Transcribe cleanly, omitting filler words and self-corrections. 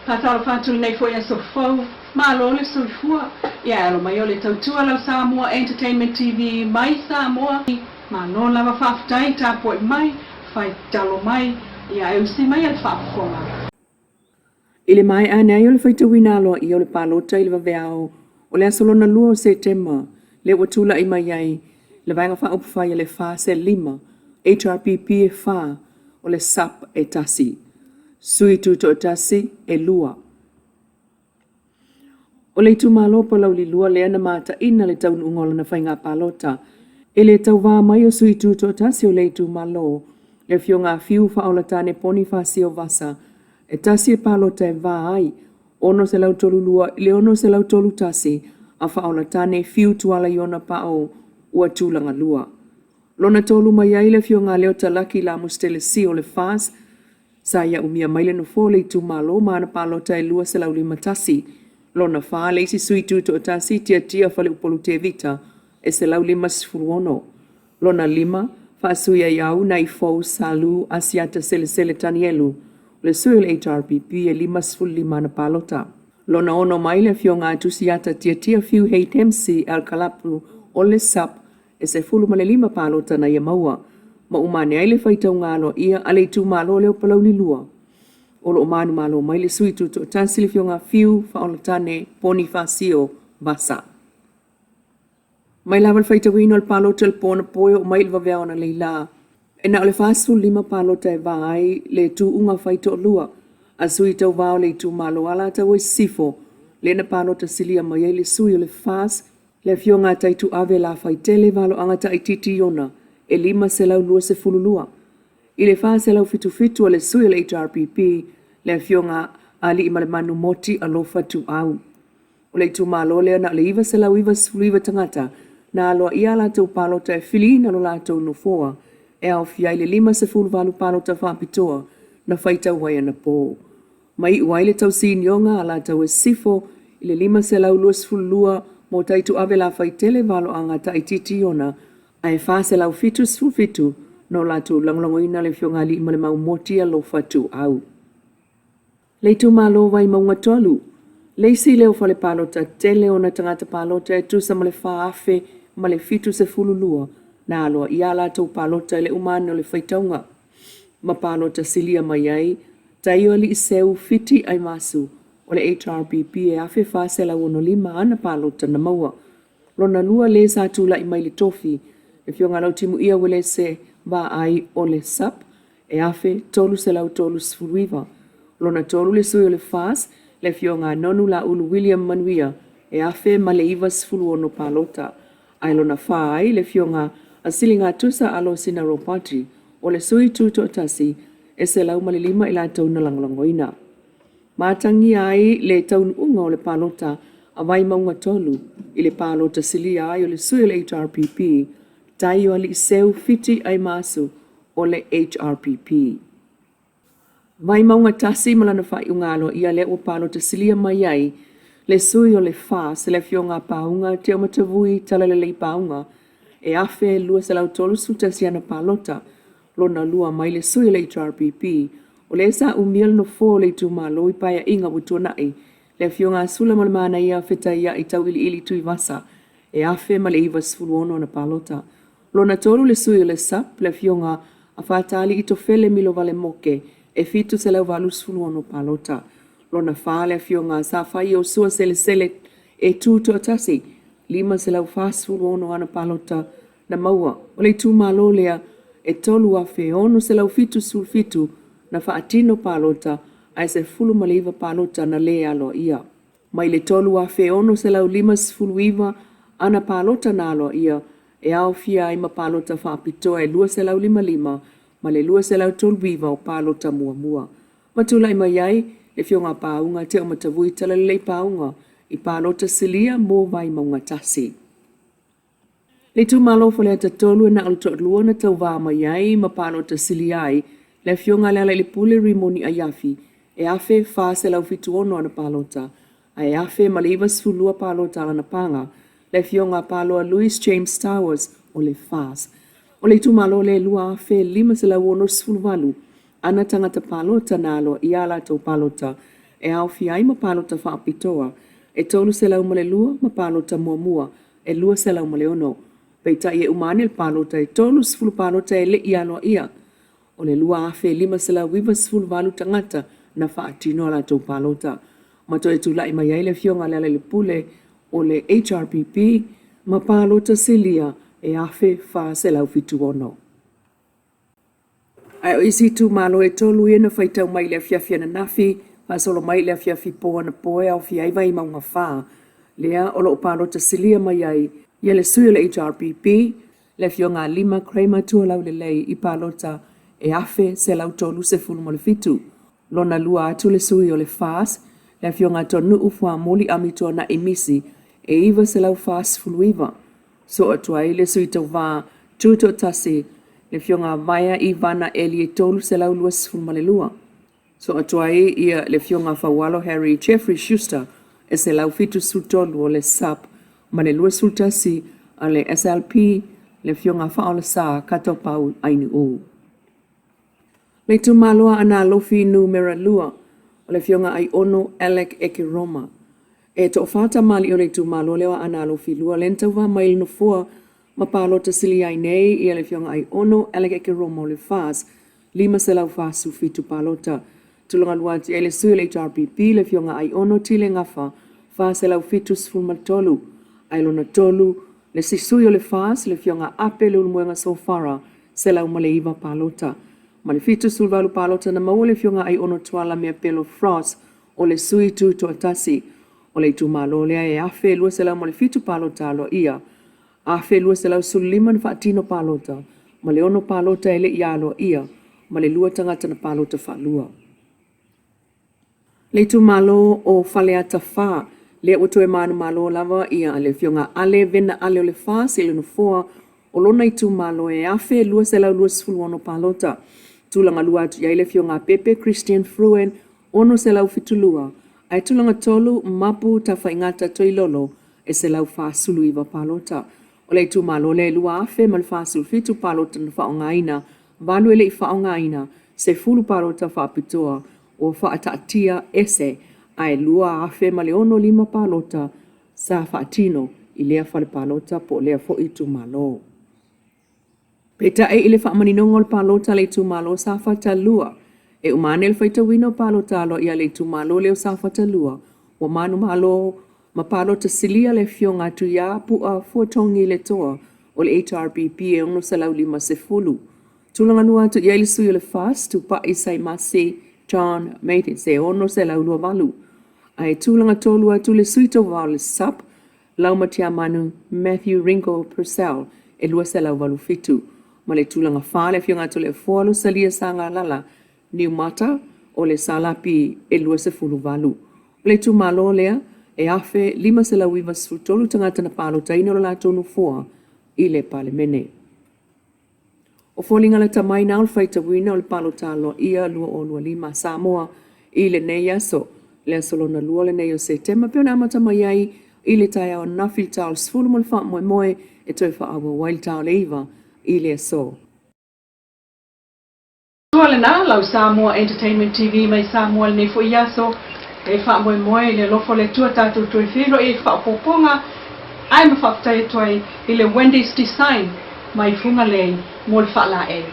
Faatalofa atu lenei foi aso fou, malo le soifua. Ia e alo mai o le tautua lau Samoa Entertainment TV mai Samoa. Malo lava faafetai tapuai mai, fai talo mai, ia e usi mai a le faafofoga. I le maea ane ai o le faitauina aloaia o le palota i le vaveao o le aso lona lua o Setema, lea ua tulai mai ai le Vaega Faaupufai a le FAST e lima, HRPP e fa, o le SUPP e tasi, sui tutoatasi e lua. O le itumalo Palauli 2 lea na mataina le taunuuga o lana faiga palota i le tauva mai o sui tutoatasi o le itumalo, le Afioga a Fiu Faaolatane Ponifasio Vasa, e tasi e palota e va ai, 632 i le 631 a Faaolatane Fiu Tuala Iona Paao ua tulaga lua. Lona tolu mai ai le Afioga a Leota Laki Lamus Telesio o le FAS, sa ia umia mai le nofoa o le itumalo ma ana palota e 251. Lona fa le isi sui tutoatasi Tiatia Faleupolu Tevita e 156. Lona lima, Faasui Aiau Nai Fou Salu Asiata Selesele Tanielu, o le sui o le HRPP e 55 ana palota. Lona ono mai le Afioga a Tusiata Tiatia Fiu Hei Dempsey Al Kalapu o le SUPP e 15 palota na ia maua, ma uma ane ai le faitauga aloaia a le itumalo lea o Palauli 2. O lo o manumalo mai le sui tutoatasi le Afioga a Fiu Faaolatane Ponifasio Vasa. Mai lava le faitauina o le palota i le po anapo e oo mai i le vaveao analeila, e na o le 45 palota e va ai le tuuga fai toalua a sui tauva o le itumalo Alataua i Sisifo, lea na palota silia mai ai le sui o le FAST, le Afioga a Taituave Lafaitele Valoaga Taititi Iona e 522 i le 477 a le sui o le HRPP, le Afioga a Aliimalemanu Moti Alofa Tuau. O le itumalo lea na o le 999 tagata na aloaia a latou palota e filiina lo latou nofoa e aofia ai le 58 palota faapitoa na faitau ai anapo. Ma iu ai le tausinioga a Alataua Sisifo i le 522 mo Taituave Lafaitele Valoaga Taititi Iona ae 477 no latou lagolagoina le Afioga Aliimalemau Moti Alofa Tuau. Le itumalo Vaimauga 3, le isi lea o fale palota tele ona tagata palota e tusa ma le 4,072 na aloaia a latou palota i le uma ane o le faitauga ma palota silia mai ai Taioalii Seu Fiti Aimasu o le HRPP e 1,465 ana palota na maua. Lona lua le sa tulai mai le tofi, le Afioga Lautimuia Uelese Vaai o le SUPP e 1,339. Lona tolu le sui o le FAST, le Afioga Nonu Laulu William Manuia e 1,096 palota. Ae lona fa ai le Afioga a Siligatusa Alosina Ropati o le sui tutoatasi e 105 i latou na lagolagoina. Matagia ai le taunuuga o le palota a Vaimauga 3 i le palota silia ai o le sui o le HRPP, Taioalii Seu Fiti Aimasu o le HRPP. Vaimauga 1 ma lana faaiuga aloaia lea ua palota silia mai ai le sui o le FAST, le Afioga a Pauga Teomatavui Talalelei Pauga, e 1,231 ana palota, lona lua mai le sui o le HRPP, o lea sa umia le nofoa o le itumalo i paeaiga ua tuanai, le Afioga a Sulamolemanaia Fetaiai Tauiliili Tuivasa, e 1,096 ana palota. Lona tolu le sui o le SUPP, le Afioga a Fatalii Tofele Milovale Moke, e 786 palota. Lona fa le Afioga a Safai Iosua Selesele e tu toatasi, 546 ana palota na maua. O le itumalo lea e 3,677 na faatino palota ae 19 palota na le aloaia. Mai le 3,659 ana palota na aloaia e aofia ai ma palota faapitoa e 255 ma le 239 o palota muamua. Ma tulai mai ai le Afioga a Pauga Teomatavui Talalelei Pauga i palota silia mo Vaimauga 1. Le itumalo Faleata 3 e na o le toalua na tauva mai ai ma palota silia ai le Afioga a Lealailepule Rimoni Aiafi e 1,476 ana palota, ae 1,092 palota a lana paga, le Afioga a Paloa Louis James Towers o le FAST. O le itumalo lea e 2,568 ana tagata palota na aloaia a latou palota. e aofia ai ma palota faapitoa e 302 ma palota muamua e 206. Peitai e uma ane le palota e 30 palota e le i aloaia. O le 2,598 tagata na faatino a latou palota. Ma toe tulai mai ai le Afioga a Lealailepule o le HRPP ma palota silia e 1,476. Ae o isi itumalo e tolu ia na faitau mai i le afiafi ananafi, faasolo mai i le afiafi po anapo e aofia ai Vaimauga 4, lea o lo o palota silia mai ai ia le sui o le HRPP, le Afioga a Lima Kramer Tualaulelei i palota e 1,137. Lona lua atu le sui o le FAS, le Afioga a Tonu'u Fuamoli Amituana'i Misi e 949. Soo atu ai le sui tauva tutoatasi, le Afioga a Vaea Ivana Eli e 322. Soo atu ai ia le Afioga a Faualo Harry Jeffrey Schuster e 173 o le SUPP ma le 21 a le SLP, le Afioga a Faaolesa Katopau Ainu'u. Le itumalo Aana Alofi Numera 2, o le Afioga Aiono Alec Ekeroma. E toafa tamalii o le itumalo lea o Aana Alofi 2 lea na tauva mai i le nofoa ma palota silia ai nei ia le Afioga Aiono Alec Ekeroma o le FAS 547 palota. Tulaga lua atu i ai le sui o le HRPP le Afioga Aiono Tile Gafa 473, ae lona tolu le isi sui o le FAS le Afioga Ape Leulumoega Sofara 109 palota. Ma le 78 palota na maua le Afioga Aiono Tuala Meapelo Frost o le sui tutoatasi o le itumalo lea e 1,207 palota aloaia, 1,215 na faatino palota, ma le ono palota e le i aloaia, ma le lua tagata na palota faalua. Le itumalo o Faleata 4, lea ua toe manumalo lava ia le Afioga Ale Vena Ale o le FAS i le nofoa o lona itumalo e 1,226 palota. Tulaga lua atu i ai le Afioga a Pepe Christian Fruen 672, ae tulaga tolu Mapu Tafaigata Toilolo e 149 palota. O le itumalo lea e 2,047 palota na faaaogaina, valu e le i faaaogaina, 10 palota faapitoa ua faataatia ese, ae 2,065 palota sa faatino i lea fale palota po o lea foi itumalo. Peitai i le faamaninoga o le palota a le itumalo Safata 2, e uma ane le faitauina o palota aloaia a le itumalo lea o Safata 2, ua manumalo ma palota silia le afioga a Tuiā Pu'a Fuatogi Letoa o le HRPP e 650. Tulaga lua atu i ai le sui o le FAS, Tupa'i Saimasi John Mathis e 628. Ae tulaga tolu atu le sui tauva o le SUPP, Laumatiamanu Matthew Ringo Purcell e 287, ma le tulaga fa le Afioga Toleafoa Losalia Sagalala Niumata o le SLP e 28. O le itumalo lea e 1,593 tagata na palotaina lo latou nofoa i le Palemene. O foliga lata mai na o le faitauina o le palota aloaia 2025 a Samoa i lenei aso, le aso lona lua lenei o Setema, pei ona amata mai ai i le taeao ananafi i le ta o le 10 mo le faamoemoe e toe faaauau ai le ta o le 9 i le aso. Tua lena, lau Samoa Entertainment TV mai Samoa i lenei foi aso e faamoemoe i le alofa o le Atua tatou toe feiloai ai faaopoopoga ae ma faafetai atu ai i le Wendy's Design mai Fugalei mo le faalaei.